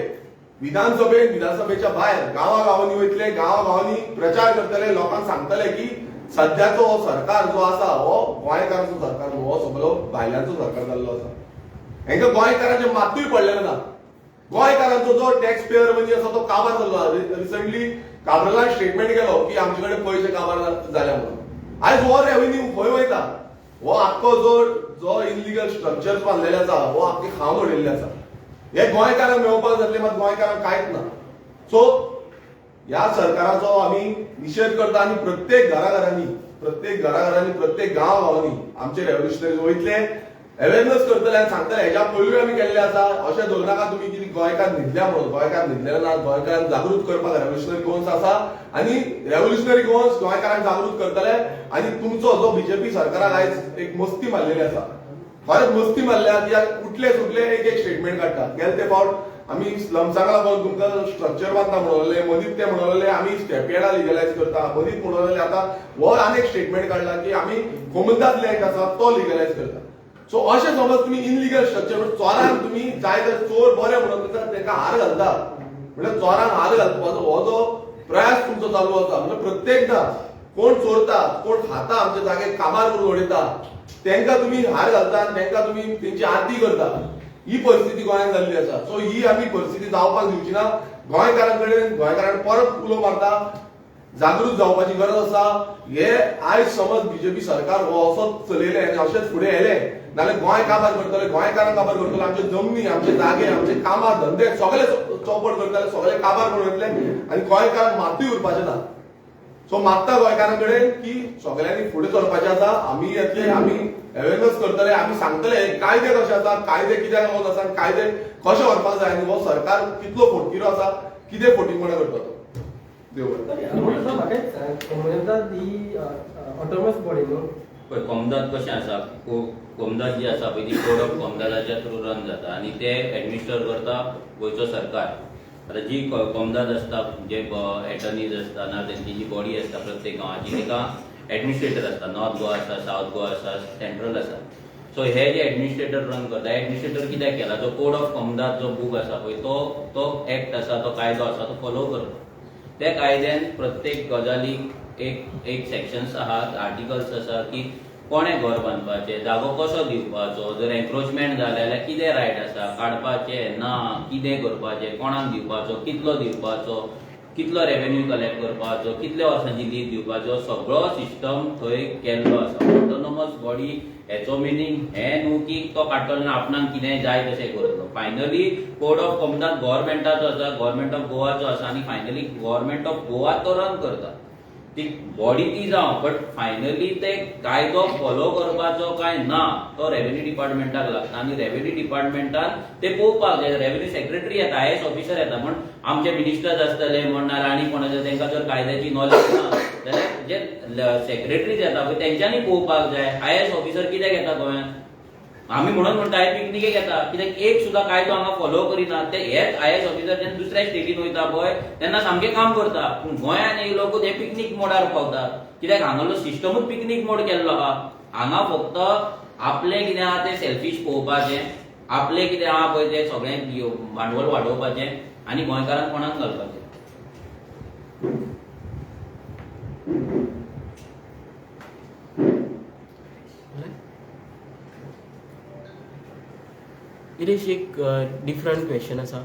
विधानसभेन, विधानसभेच्या भायर गांवा गांवांनी वयतले, गांवा गांवांनी प्रचार करतले, लोकांक सांगतले की सद्याचो हो सरकार जो आसा हो गोंयकारांचो सरकार न्हू, हो सगळो भायल्यांचो सरकार जाल्लो आसा. हेंकां गोंयकारांचें मातूय पडलेलें ना. गोंयकारांचो जो टॅक्स पेयर मनी आसा तो काबार जाल्लो. रिसंटली काब्रालान स्टेटमेंट केलो की आमचे कडेन पयशे काबार जाल्या म्हणून. आयज हो रेव्हेन्यू खंय वयता? हो आख्खो जो जो इलिगल स्ट्रक्चर्स बांदलेले आसा हो आख्खे खावन उडयल्ले आसा. हे गोंयकारांक मेळोवपाक जातले, मात गोंयकारांक कांयच ना. सो ह्या सरकाराचो आमी निशेध करता आनी प्रत्येक घराघरांनी, प्रत्येक घराघरांनी, प्रत्येक गांव गांवांनी आमचे रेव्होल्युशनरी वयतले, अवेरनस करतले आनी सांगतले हेज्या पयलूय आमी केल्ले आसा. अशें दवरनाका तुमी की गोंयकार न्हिदल्या म्हणून. गोंयकार न्हिदलेले ना. गोंयकारांक जागृत करपाक रेव्होल्युशनरी गोवन्स आसा आनी रेव्होल्युशनरी गोवन्स गोंयकारांक जागृत करतले. आनी तुमचो जो बीजेपी सरकाराक आयज एक मस्ती मारलेली आसा, खरेंच मस्ती मारल्या. कित्याक उठले सुटले एक एक स्टेटमेंट काडटा. गेले ते फावट आमी स्लम्साक लागून तुमकां स्ट्रक्चर बांदता म्हणलें, मदींच ते म्हणलेले आमी स्क्रॅपयार्डां लिगलायज करता, मदींच म्हणलेले. आतां हो आनी एक स्टेटमेंट काडला की आमी कोमुनिदाद लँड आसा तो लिगलायज करता. सो अशें समज तुमी इनलिगल स्ट्रक्चर चोरांक तुमी जाय तर चोर बरे म्हणून तांकां हार घालता. म्हणजे चोरांक हात घालपाचो हो जो प्रयास तुमचो चालू आसा, म्हणजे प्रत्येकदा कोण चोरता, कोण खाता, आमचे जागे काबार करून उडयता, तेंका तुमी हार घालता आनी तेंका तुमी तेंची आरती करता. ही परिस्थिती गोंयांत जाल्ली आसा. सो ही आमी परिस्थिती जावपाक दिवची ना. गोंयकारां कडेन गोंयकारांक परत उलो मारता, जागृत जावपाची गरज आसा. हे आयज समज बीजेपी सरकार हो असोच चलयलें आनी अशेंच फुडें येलें नाल्यार गोंय काबार करतले, गोंयकारांक काबार करतले, आमचे जमनी, आमचे जागे, आमचे कामां धंदे सगळे चौपट करतले, सगळे काबार करून वयतले आनी गोंयकारांक मातूय उरपाचें ना. सो मागता गोंयकारां कडेन की सगळ्यांनी फुडें सरपाचें आसा. आमी येतले, आमी अवेरनस करतले, आमी सांगतले कायदे कशे आसा, कायदे कित्याक लागून आसा, कायदे कशे व्हरपाक जाय आनी हो सरकार कितलो फोटकिरो आसा, कितें फोटींगपणां करता तो. देव बरें. म्हाका एक सांग, कोमुनिदाद ही ऑटोनॉमस बॉडी न्हू? पळय कोमदाद कशें आसा, कोमदाद जी आसा पळय ती कोड ऑफ कोमदादाच्या थ्रू रन जाता आनी ते एडमिनिस्टर करता गोंयचो सरकार. आतां जी कोमदाद आसता, जे एटर्नीज आसता ना तेंची जी बॉडी आसता प्रत्येक गांवाची, ताका एडमिनिस्ट्रेटर आसता. नॉर्थ गोवा आसा, सावथ गोवा आसा, सेंट्रल आसा. सो हे जे एडमिनिस्ट्रेटर रन करता, एडमिनिस्ट्रेटर कित्याक केला, जो कोड ऑफ कोमदाद जो बूक आसा पळय तो तो एक्ट आसा, तो कायदो आसा, तो फॉलो करता. त्या कायद्यान प्रत्येक गजालीक एक एक सेक्शन्स आहात, आर्टिकल्स आसा की कोणें घर बांदपाचें, जागो कसो दिवपाचो, जर एन्क्रोचमेंट जालें जाल्यार कितें रायट आसा, काडपाचें ना, कितें करपाचें, कोणाक दिवपाचो, कितलो दिवपाचो, कितलो रेवेन्यू कलेक्ट करपाचो, कितल्या वर्सांची लीज दिवपाचो, सगळो सिस्टम थंय केल्लो आसा. ऑटोनॉमस बॉडी हेचो मिनींग हें न्हू की तो काडटलो आनी आपणाक कितें जाय तशें करतलो. फायनली कोड ऑफ कोमदाद गव्हर्मेंटाचो आसा, गव्हर्मेंट ऑफ गोवाचो आसा आनी फायनली गव्हर्मेंट ऑफ गोवा तो रन करता. ती बॉडी ती जावं, बट फायनली ते कायदो फॉलो करपाचो काय ना तो रेव्हेन्यू डिपार्टमेंटाक लागता आनी रेव्हेन्यू डिपार्टमेंटान ते पळोवपाक जाय. रेव्हेन्यू सेक्रेटरी येता, आयएएस ऑफिसर येता, म्हण आमचे मिनिस्टर्स आसतले म्हण नाल्यार आनी कोण आसा तेंकां जर कायद्याची नॉलेज ना जाल्यार जे सेक्रेटरीज येता पळय तेंच्यांनी पळोवपाक जाय. आयएएस ऑफिसर कित्याक येता गोंयांत? आमी म्हणून म्हणटा हे पिकनिकेक येता कित्याक एक सुद्दां कायदो हांगा फॉलो करिना. ते हेच आयएएस ऑफिसर जेन्ना दुसऱ्या स्टेटीन वयता पळय तेन्ना सामकें काम करता, पूण गोंयांत येयलो हे पिकनीक मोडार पावता कित्याक हांगालो सिस्टमूच पिकनीक मोड केल्लो आहा. हांगा फक्त आपलें कितें आहा तें सेल्फीश पळोवपाचें, आपलें कितें आहा पळय तें सगळें भांडवल वाडोवपाचें आनी गोंयकारांक कोणाक घालपाचें. गिरीश, एक डिफरंट क्वेश्चन आसा.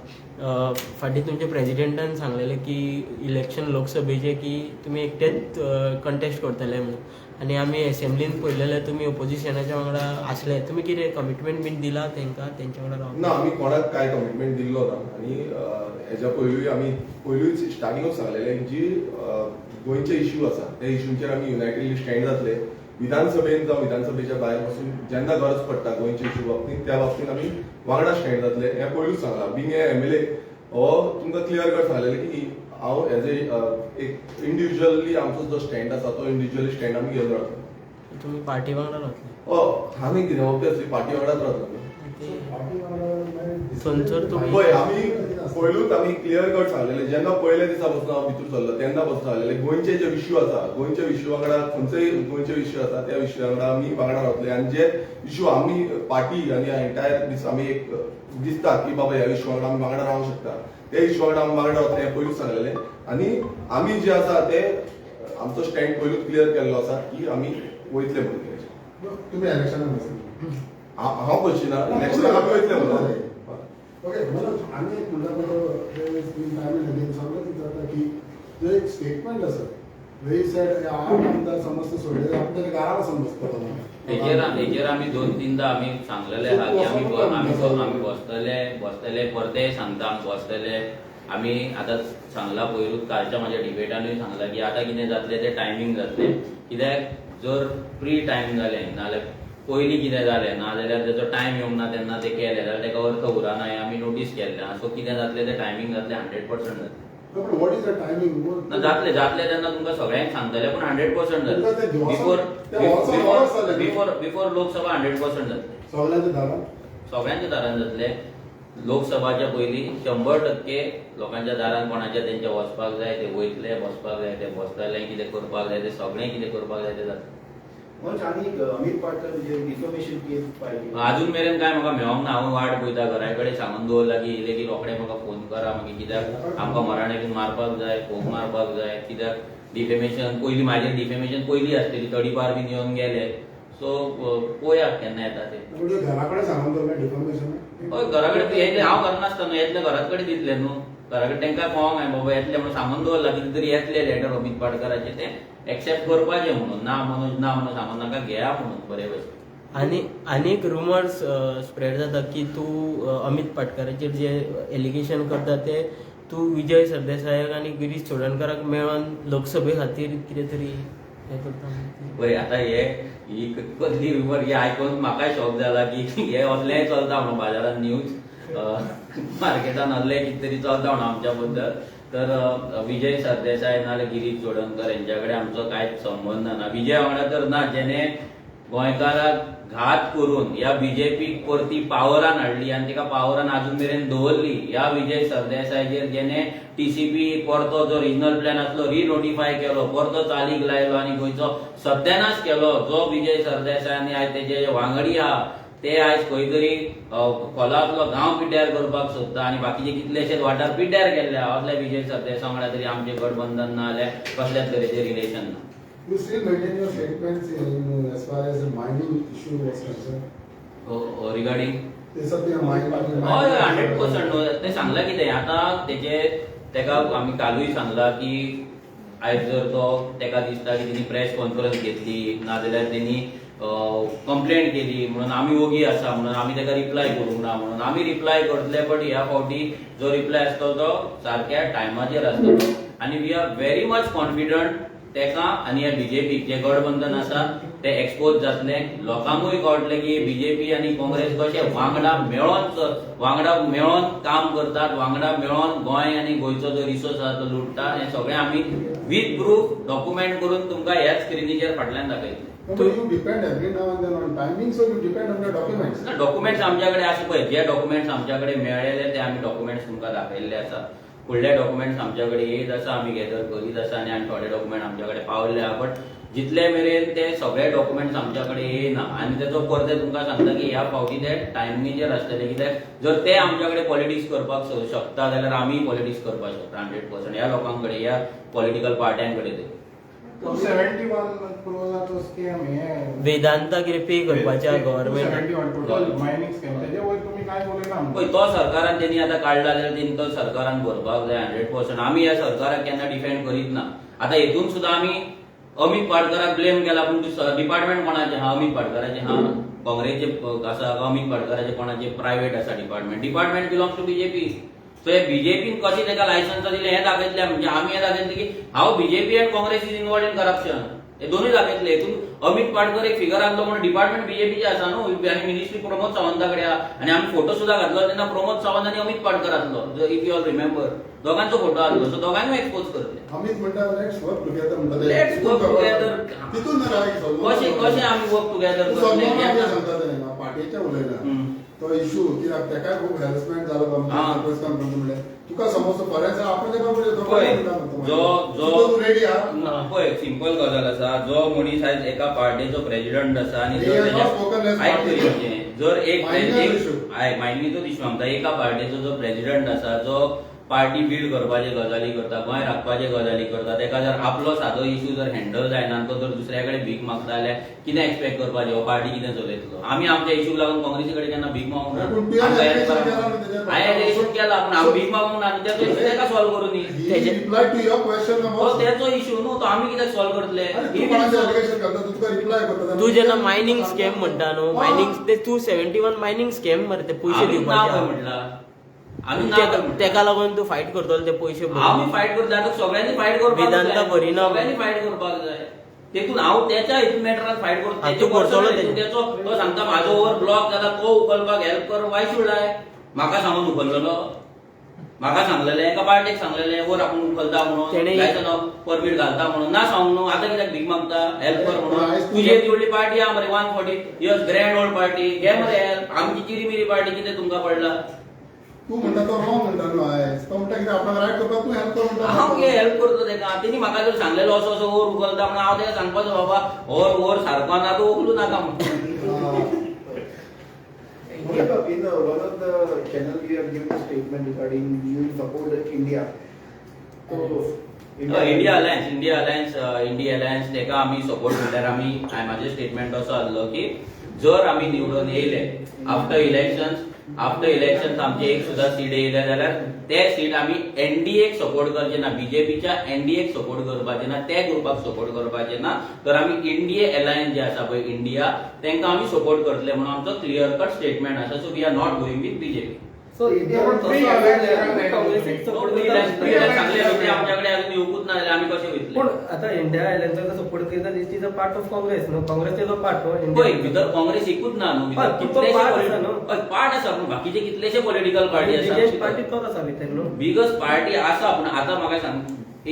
फाटीं तुमच्या प्रेजिडेंटान सांगलेलें की इलेक्शन लोकसभेचें की तुमी एकटेच कंटेस्ट करतले म्हणून, आनी आमी एसेंब्लीन पळयलें जाल्यार तुमी ओपोजिशनाच्या वांगडा आसले. तुमी कितें कमिटमेंट बीन दिला तेंकां, तेंच्या वांगडा रावपाक? ना, आमी कोणाक कांय कमिटमेंट दिल्लो ना. आनी हेज्या पयलूय आमी पयलूच स्टार्टिंगूच सांगलेलें जी गोंयचे इश्यू आसा त्या इश्यूंचेर आमी युनायटेडली स्टँड जातले. विधानसभेन जावं विधानसभेच्या भायर वचून जेन्ना गरज पडटा गोंयचे इश्यू बाबतींत त्या बाबतींत आमी वांगडा स्टँड जातले हें पयलूच सांगलां. बींग ए एमएलए हो तुमकां क्लियर कट सांगलेलें की हांव एज ए एक इंडिविज्युअली आमचो जो स्टँड आसा तो इंडिविज्युअली स्टँड आमी घेवन रावतले. तुमी पार्टी वांगडा रावतले? हय, आमी कितें ऑब्वियसली पार्टी वांगडाच रावतले. थंयसर तुमी पळय, आमी पयलूच आमी क्लियर कट सांगलेले जेन्ना पयल्या दिसा पासून हांव भितर सरलो तेन्ना पासून सांगलेले गोंयचे जे इश्यू आसा, गोंयच्या इश्यू वांगडा खंयचेय गोंयचे इश्यू आसा त्या इश्यू वांगडा आमी वांगडा रावतले. आनी जे इश्यू आमी पार्टी आनी एंटायर दीस आमी एक दिसता की बाबा ह्या इश्यू वांगडा आमी वांगडा रावंक शकता त्या इश्यू वांगडा आमी वांगडा रावतले हें पयलूच सांगलेलें. आनी आमी जे आसा ते आमचो स्टँड पयलूच क्लियर केल्लो आसा की आमी वयतले म्हणून. तुमी इलेक्शनाक बसले? हांव बसची ना इलेक्शनाक, आमी वयतले म्हणून. ओके, मनोज, आनी एक म्हणटा टायम अगेन सगळें जाता की जो एक स्टेटमेंट आसा वेरी सॅड, आठ आमदार समजता सोडले आपल्या घरा वचून बसतलो. हेजेर आमी दोन तीनदा आमी सांगलेले आहा की आमी आमी आमी बसतले बसतले परतेय सांगता आमी बसतले. आमी आतां सांगला पयरूच कालच्या म्हाज्या डिबेटानूय सांगला की आतां कितें जातलें तें टायमींग जातलें, कित्याक जर प्री टायम जालें नाजाल्यार पयलीं कितें जालें ना जाल्यार तेजो टायम येवंक ना तेन्ना तें केलें जाल्यार तेका अर्थ उरना हें आमी नोटीस केल्लें आहा. सो कितें जातलें तें टायमींग जातलें, 100% जातलें. What is the timing? ना जातलें जातलें तेन्ना तुमकां सगळ्यांक सांगतलें, पूण 100% जातलें. बिफोर बिफोर बिफोर लोकसभा 100% जातलें. सगळ्यांच्या दारान, सगळ्यांच्या दारान जातलें. लोकसभाच्या पयलीं 100% लोकांच्या दारान कोणाच्या तेंच्या वचपाक जाय ते वयतले, बसपाक जाय ते बसतले, कितें करपाक जाय ते सगळें कितें करपाक जाय ते जातलें. मनोज, आनी एक अमित पाटकर म्हणजे डिफॉमेशन केस फायल. अजून मेरेन काय म्हाका मेळोंक ना. हांव वाट पळयता. घरा कडेन सांगून दवरला की येयले की रोखडे म्हाका फोन करा. मागीर कित्याक आमकां मराणे बीन मारपाक जाय, फोग मारपाक जाय. कित्याक डिफेमेशन पयलीं, म्हाजेर डिफेमेशन पयलीं आसतली, तडीपार बीन येवन गेले. सो पळोवया केन्ना येता ते. म्हणजे घरा कडेन सांगून दवरलें डिफॉमेशन? हय, घरा कडेन येतले. हांव घरा नासता न्हू, येतले घरात कडेन दितले न्हू. घरा कडेन तांकां कळोंक जाय बाबा येतले म्हणून. सांगून दवरला कितें तरी येतले लेटर अमित पाटकराचें, तें एक्सेप्ट करपाचें म्हणून. ना मनोज ना म्हणून सांगून नाका, घेया म्हणून बरे भशेन. आनी आनी एक रुमर्स स्प्रेड जाता की तूं अमित पाटकराचेर जे एलिगेशन करता ते तूं विजय सरदेसायाक आनी गिरीश चोडणकाराक मेळोन लोकसभे खातीर कितें तरी हें करता म्हणून. पळय, आतां हे ही कसली रुमर हे आयकून म्हाकाय शॉक जाला की हे असलेंय चलता म्हणून बाजारात, न्यूज मार्केटान असलें कितें तरी चलता म्हणून आमच्या बद्दल. तर विजय सरदेसाय नाजाल्यार गिरीश चोडणकर हेंच्या कडेन आमचो कांयच संबंद ना. विजय वांगडा तर ना, जेणे गोंयकाराक घात करून ह्या बीजेपीक परती पावरान हाडली आनी तिका पावरान अजून मेरेन दवरली, ह्या विजय सरदेसायचेर, जेणे टीसीपी परतो जो रिजनल प्लॅन आसलो रिनोटिफाय केलो, परतो चालीक लायलो आनी गोंयचो सत्यानाश केलो, जो विजय सरदेसाय आनी आयज तेजे जे वांगडी आहा ते आयज खंय तरी खोलांतलो गांव पिड्ड्यार करपाक सोदता आनी बाकीचे कितलेशेच वाठार पिड्ड्यार केल्ले आहा, असल्या विजय सरदेसाय वांगडा तरी आमचें गठबंधन ना जाल्यार कसल्याच तरेचें रिलेशन ना. You still maintain your statements in as far as the mining issue was concerned? Regarding? ते सध्या mining. हय, 100%. ते सांगला कितें आतां तेजे तेका आमी कालूय सांगला की आयज जर तो तेका दिसता की तेणी प्रेस कॉन्फरन्स घेतली नाजाल्यार तेणी कंप्लेंट केली म्हणून आमी ओगी आसा म्हणून आमी तेका रिप्लाय करूंक ना म्हणून, आमी रिप्लाय करतले, बट ह्या फावटी जो रिप्लाय आसतलो तो सारक्या टायमाचेर आसतलो आनी we are very much confident तेका आनी ह्या बीजेपीक जे गठबंधन आसा ते एक्सपोज जातले. लोकांकूय कळटलें की बीजेपी आनी काँग्रेस कशे वांगडा मेळोन काम करतात, वांगडा मेळोन गोंय आनी गोंयचो जो रिसोर्स आसा तो लुटता. हें सगळें आमी विथ प्रूफ डॉक्युमेंट करून तुमकां ह्याच स्क्रिनीचेर फाटल्यान दाखयतले. No, but you depend every now and then on timing, so you depend on the documents. ना, डॉक्युमेंट्स आमच्या कडेन आसा. पळय, जे डॉक्युमेंट्स आमच्या कडेन मेळ्ळेले ते आमी डॉक्युमेंट्स तुमकां दाखयल्ले आसा. फुडले डॉक्युमेंट्स आमच्या कडेन येयत आसा, आमी गॅदर करीत आसा आनी थोडे डॉक्युमेंट आमच्या कडेन पावल्ले आहा. बट जितले मेरेन ते सगळे डॉक्युमेंट्स आमच्या कडेन येयना आनी तेचो परते तुमकां सांगता की ह्या फावटी ते टायमिंगेचेर आसतले, कित्याक जर ते आमच्या कडेन पॉलिटिक्स करपाक शकता जाल्यार आमी पॉलिटिक्स करपाक शकता 100% ह्या लोकां कडेन, ह्या पॉलिटिकल पार्ट्यां कडेन ते. 271 क्रोजाचो स्कॅम हे. वेदांता कितें पे करपाचें government. 271 total mining scam, तेजे वयर तुमी काय उलयना. पळय, तो सरकारान तेणी आतां काडला जाल्यार तेणी तो सरकारान भरपाक जाय 100%. आमी ह्या सरकाराक केन्ना डिफेंड करीत ना. आतां हेतून सुद्दां आमी अमित पाटकराक ब्लेम केला, पूण डिपार्टमेंट कोणाचें आहा? अमित पाटकराचें आहा? काँग्रेसचे आसा? अमित पाटकराचें कोणाचें प्रायवेट आसा department? Department belongs to BJP. So हे बीजेपीन कशें ताका लायसन्स दिलें हें दाखयतलें. म्हणजे आमी हें दाखयतलें की how BJP and Congress is involved in corruption, हे दोनूय दाखयतले. हितून अमित पाटकर एक फिगर आसलो म्हणून डिपार्टमेंट बीजेपीचे आसा न्हू आनी मिनिस्ट्री प्रमोद सावंता कडेन आहा. आनी आमी फोटो सुद्दां घातलो तेन्ना प्रमोद सावंत आनी अमित पाटकर आसलो, if you all remember, दोगांचो फोटो आसलो. सो दोगांकूय एक्सपोज करतले. अमित म्हणटा, let's work together म्हणटा. Let's work together. तितून कशें कशें आमी वर्क टुगेदर सांगता करतले? तें पार्टीचे उलयना. तो इशू कित्याक तेकाय खूब हॅरसमेंट जालो प्रेस कॉन्फरन्स म्हणल्यार तुका समज फॉर एक्झाम्पल आपण तेका पळय. पळय, जो जो रेडी आहा. ना, पळय, सिंपल गजाल आसा. जो मनीस आयज एका पार्टीचो प्रेसिडंट आसा आनी He has not spoken as आयक party. तरी म्हजें. जर एक Minor issue. आयक, मायनीचो इशू आमकां. एका पार्टीचो जो प्रेसिडंट आसा, जो पार्टी बिल्ड करपाचे गजाली करता, गोंय राखपाचे गजाली करता, तेका जर आपलो सादो इशू जर हँडल जायना आनी तो जर दुसऱ्या कडेन भीक मागता जाल्यार कितें एक्सपेक्ट करपाचें? हो पार्टी कितें चलयतलो? आमी आमच्या इशूक लागून काँग्रेसी कडेन केन्ना भीक मागूंक ना. पूण तुवें आमकां हेल्प allegation करा. केला न्हू तेजेर? हांवें allegation केला, पूण हांव भीक मागूंक ना आनी तेचो इशू तेका सॉल्व करूं न्ही. He replied to your question तो about- तेचो इशू न्हू तो, आमी कित्याक सॉल्व करतले? अरे तू कोणाचें allegation करता, तू तुका रिप्लाय करता. तूं जेन्ना मायनींग स्कॅम म्हणटा न्हू, मायनींग ते 271 मायनींग स्कॅम मरे, ते पयशे आमी ना दिवपाचे. खंय म्हटला? आमी ना खंय म्हटला? तेका लागून तूं फायट करतलो ते पयशे आमी भरून. फायट करता. आतां सगळ्यांनी फायट करपाक वेदांता जाय. भरिना. सगळ्यांनी फायट करपाक जाय. तेतून हांव तेच्या हितून मॅटरान फायट करता. हा, तूं करतलो तेजें. तेचो तो सांगता म्हाजो ओवर ब्लॉक जाला, तो उखलपाक हेल्प कर. Y should I? म्हाका सांगून उखललेलो? म्हाका सांगलेलें एका पार्टीक सांगलेलें वर आपूण उखलता म्हणून, लायसन परमीट घालता म्हणून? ना सांगूंक न्हू. आतां कित्याक भीक मागता हेल्प कर म्हणून? तुजी येदी व्हडली पार्टी आहा मरे, 140 years grand old party, घे मरे हेल्प. आमची चिरी मिरी पार्टी, कितें तुमकां पडला? तूं म्हणटा तो रॉंग म्हणटा न्हू आयज. तो म्हणटा कितें आपणाक रायट करपाक तूं हेल्प कर म्हणटा. हांव कितें हेल्प करता तेका? तेणी म्हाका जर सांगलेलो असो असो ओर उखलता म्हणून, हांव तेका सांगपाचो, बाबा ओर ओर सारको ना, तूं उखलू नाका म्हणून. हा. In one of the channel you have given a statement regarding you will support India. So India alliance तेका आमी सपोर्ट म्हणल्यार आमी म्हाजें स्टेटमेंट असो आसलो की जर आमी निवडून येयले, आफ्टर इलेक्शन आमचे एक सुद्दां सीट येयले जाल्यार ते सीट आमी एनडीएक सपोर्ट करचे ना, बीजेपीच्या एनडीएक सपोर्ट करपाचे ना, ते ग्रुपाक सपोर्ट करपाचे ना, तर आमी इंडिया अलायन्स जे आसा पळय इंडिया, तांकां आमी सपोर्ट करतले म्हणून आमचो क्लियर कट स्टेटमेंट आसा. So we are not going with BJP. So India काँग्रेसीक सपोर्ट करता. सांगले ते आमच्याकडे अजून येवकूच ना जाल्यार आमी कशे वयतले? पूण आता इंडिया अलायन्साचो सपोर्ट करता, it is a part of Congress न्हू? काँग्रेसचो पार्ट न्हू? पळय, भितर काँग्रेस एकूच ना न्हू. हय, भितर तो कितलेशे part आसा न्हू. हय, पार्ट आसा, पूण बाकीचे कितलेशे पॉलिटिकल पार्टी बिगेस्ट आसा. पार्टी तोच आसा भितर न्हू? बिगस्ट पार्टी आसा, पूण आतां म्हाका सांग,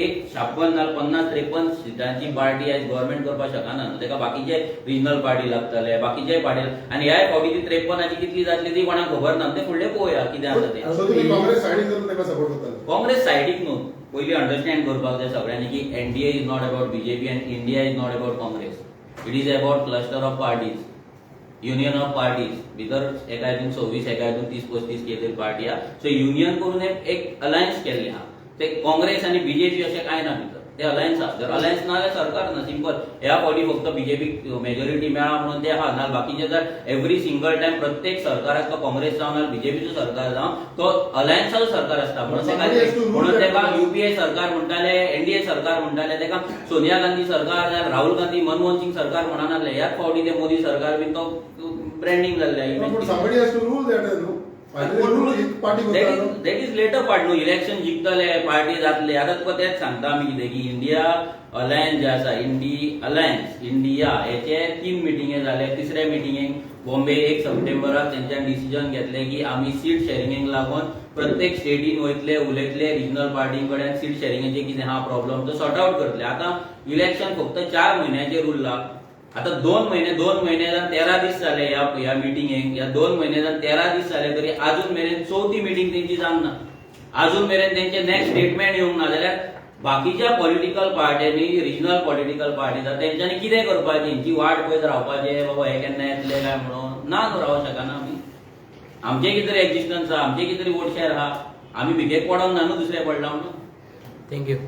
एक 56 नाल्यार 50 53 सिटांची पार्टी आयज गव्हर्मेंट करपाक शकना न्हू. तेका बाकीचे रिजनल पार्टी लागतले, बाकीचे पार्टी. आनी ह्याय फावटी ती 53ची कितली जातली ती कोणाक खबर ना. ते फुडले पळोवया कितें आसा ते. सो तुम्ही काँग्रेस सायडीन जर ताका सपोर्ट करताले? काँग्रेस सायडीक न्हू. पयलीं अंडरस्टँड करपाक जाय सगळ्यांनी की NDA is not about BJP and India is not about Congress. It is about cluster of parties, union of parties. भितर एका हितून 26, एका हितून 30 35 कितें तरी पार्टी आहा. सो युनियन करून एक अलायन्स केल्लें आहा. ते काँग्रेस आनी बीजेपी अशें कांय ना भितर. ते अलायन्स आहा. जर अलायन्स ना जाल्यार सरकार ना. सिंपल. ह्या फावटी फक्त बीजेपीक मेजॉरिटी मेळ्ळा म्हणून ते आहा. ना बाकीचे जर एवरी सिंगल टायम प्रत्येक सरकाराक, तो काँग्रेस जावं ना बीजेपीचो सरकार जावं, तो अलायन्साचो सरकार आसता. म्हणून तेका Somebody has to rule म्हणून that. तेका युपीए सरकार म्हणटाले, एनडीए सरकार म्हणटाले, तेका सोनिया गांधी सरकार, राहुल गांधी, मनमोहन सिंग सरकार म्हणनासले. ह्याच फावटी ते मोदी सरकार बीन तो ब्रँडींग जाल्लें. पूण somebody has to rule that न्हू? फायनली रूल एक पार्टी करता न्हू? That is later part न्हू. इलेक्शन जिखतले, पार्टी जातले. आतां तुका तेच सांगता आमी कितें की इंडिया अलायन्स जे आसा, इंडी अलायन्स इंडिया हेचे तीन मिटिंगे जाले. तिसऱ्या मिटिंगेक बॉम्बे 1 सप्टेंबराक तेंच्यान डिसिजन घेतले की आमी सीट शेरिंगेक लागून प्रत्येक स्टेटीन वयतले, उलयतले रिजनल पार्टी कडेन, सीट शेरिंगेचे कितें आहा प्रॉब्लम तो सॉर्ट आउट करतले. आतां इलेक्शन फक्त 4 म्हयन्याचेर उरला. आतां 2 म्हयने, 2 म्हयने जावन 13 दीस जाले ह्या ह्या मिटिंगेक. ह्या 2 म्हयने जावन 13 दीस जाले तरी अजून मेरेन चवथी मिटींग तेंची जावंक ना. अजून मेरेन तेंचे नेक्स्ट स्टेटमेंट येवंक ना. जाल्यार बाकीच्या पॉलिटिकल पार्ट्यांनी, रिजनल पॉलिटिकल पार्टी आसा, तेंच्यांनी कितें करपाचें? हेंची वाट पळयत रावपाचें, बाबा हे केन्ना येतले काय म्हणून? ना न्हू, रावंक शकना आमी. आमचें कितें तरी एक्झिस्टन्स आहा, आमचें कितें तरी वोट शेअर आहा. आमी भिकेक पडोंक ना न्हू दुसरे पडला म्हणून. Thank you.